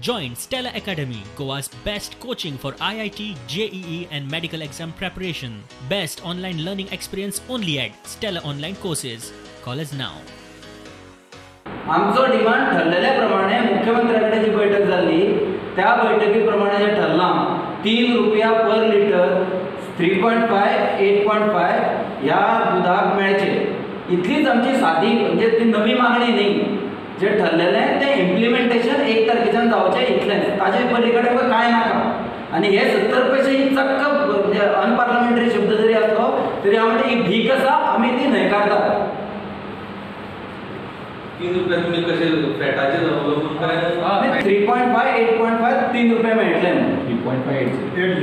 Join Stella Academy, Goa's best coaching for IIT, JEE and medical exam preparation. Best online learning experience only at Stella Online Courses. Call us now. आमचो demand ठरलेल्या प्रमाणे मुख्यमंत्र्या कडेन जी बैठक जाल्ली त्या बैठकी प्रमाणे जे ठरलां 3 रुपया पर लिटर 3.5 8.5 ह्या दुधाक मेळचे, इतलीच आमची सादी म्हणजे ती नवी मागणी न्ही. जे ठरलेलें तें इम्प्लिमेंटेशन 1 तारखेच्यान जावचें इतलेंच, ताजे पलीकडे कांय नाका. आनी हे 70 पयशे ही चक्क म्हणजे अनपार्लमेंटरी शब्द जरी आसलो तरी हांव म्हणटा ही भीक आसा, आमी ती न्हयकारतात. 3 रुपया तुमी कशे फॅटाचेर अवलंबून काय? 3.5 8.5 3 रुपया मेळटले. 3.5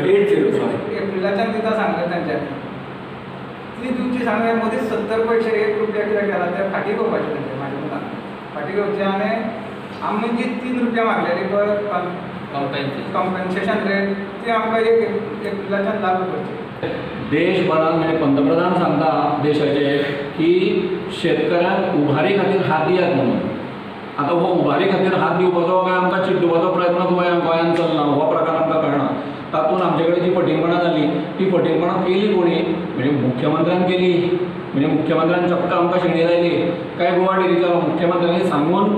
80 सॉरी एप्रिलाच्यान दिता सांगलें तांच्यांनी, ती दिवची सांगलें मदींच 70 पयशे 1 रुपया कित्याक गेला ते फाटीं घेवपाचें तांचे म्हाज्या मुखार फाटीं घेवचें. आनी आमी जी 3 रुपया मागलेली पळय कॉम्पन्सेशन रेट ती आमकां 1 एप्रिलाच्यान लागू करची. देशभरान म्हणजे पंतप्रधान सांगता देशाचे की शेतकऱ्यांक उभारी खातीर हात दियात म्हणून. आतां हो उभारी खातीर हात दिवपाचो काय आमकां चिड्डुपाचो प्रयत्न गोंयांत चलना हो प्रकार आमकां कळना. तातूंत आमचे कडेन जी फटींगपणां जालीं ती फटींगपणां केली कोणी म्हणजे मुख्यमंत्र्यान केली, म्हणजे मुख्यमंत्र्यान चक्क आमकां शेणी लायली काय गोवा डेरीच्या मुख्यमंत्र्यांनी सांगून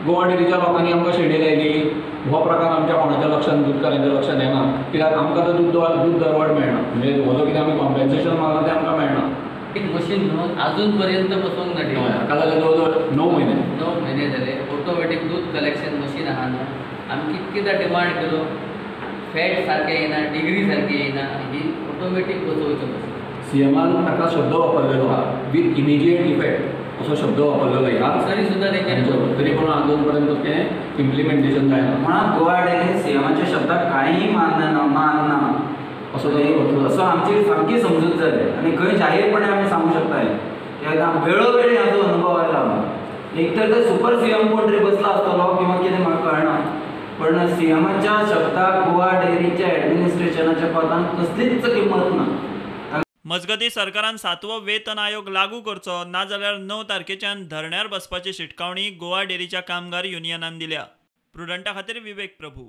गोवा डेरीच्या लोकांनी आमकां शेणी लायली. हो प्रकार आमच्या कोणाच्या लक्षांत दूदकारांच्या लक्षांत येना, कित्याक आमकां तर दूद दरवाड मेळना, म्हणजे हो जो कितें आमी कॉम्पेन्सेशन मागलां तें आमकां मेळना. एक मशीन न्हू अजून पर्यंत बसोवंक ना, हाका जाले जवळ जवळ 9 म्हयने 9 म्हयने जाले. ऑटोमॅटीक दूद कलेक्शन मशीन आहा न्हू, आमी कितकेदां डिमांड केलो, फॅट सारकें येना, डिग्री सारकी येना, ही ऑटोमॅटीक बसोवचें मशीन. सीएमान ताका शब्द वापरलेलो आहा विथ इमिजिएट इफेक्ट असो शब्द वापरलेलो ह्या तरी सुद्दां तेंच्यांनी तरी पूण अजून पर्यंत तें इम्प्लिमेंटेशन जायना. म्हणून गोवा डेरी सीएमाच्या शब्दाक कांय मानना मानना असो असो आमची सामकी समजूत जाली. आनी खंय जाहीरपणे आमी सांगूंक शकता हें वेळोवेळी हाजो अनुभव आयला. एक तर ते सुपर सीएम कोण तरी बसला आसतलो किंवा कितें म्हाका कळना, पण सीएमाच्या शब्दाक गोवा डेरीच्या एडमिनिस्ट्रेशनाच्या पदान कसलीच किंमत ना. मजगतीं सरकारान 7वो वेतन आयोग लागू करचो ना जाल्यार 9 तारखेच्यान धरण्यार बसपाची शिटकावणी गोवा डेरीच्या कामगार युनियनान दिल्या. प्रुडंटा खातीर विवेक प्रभू.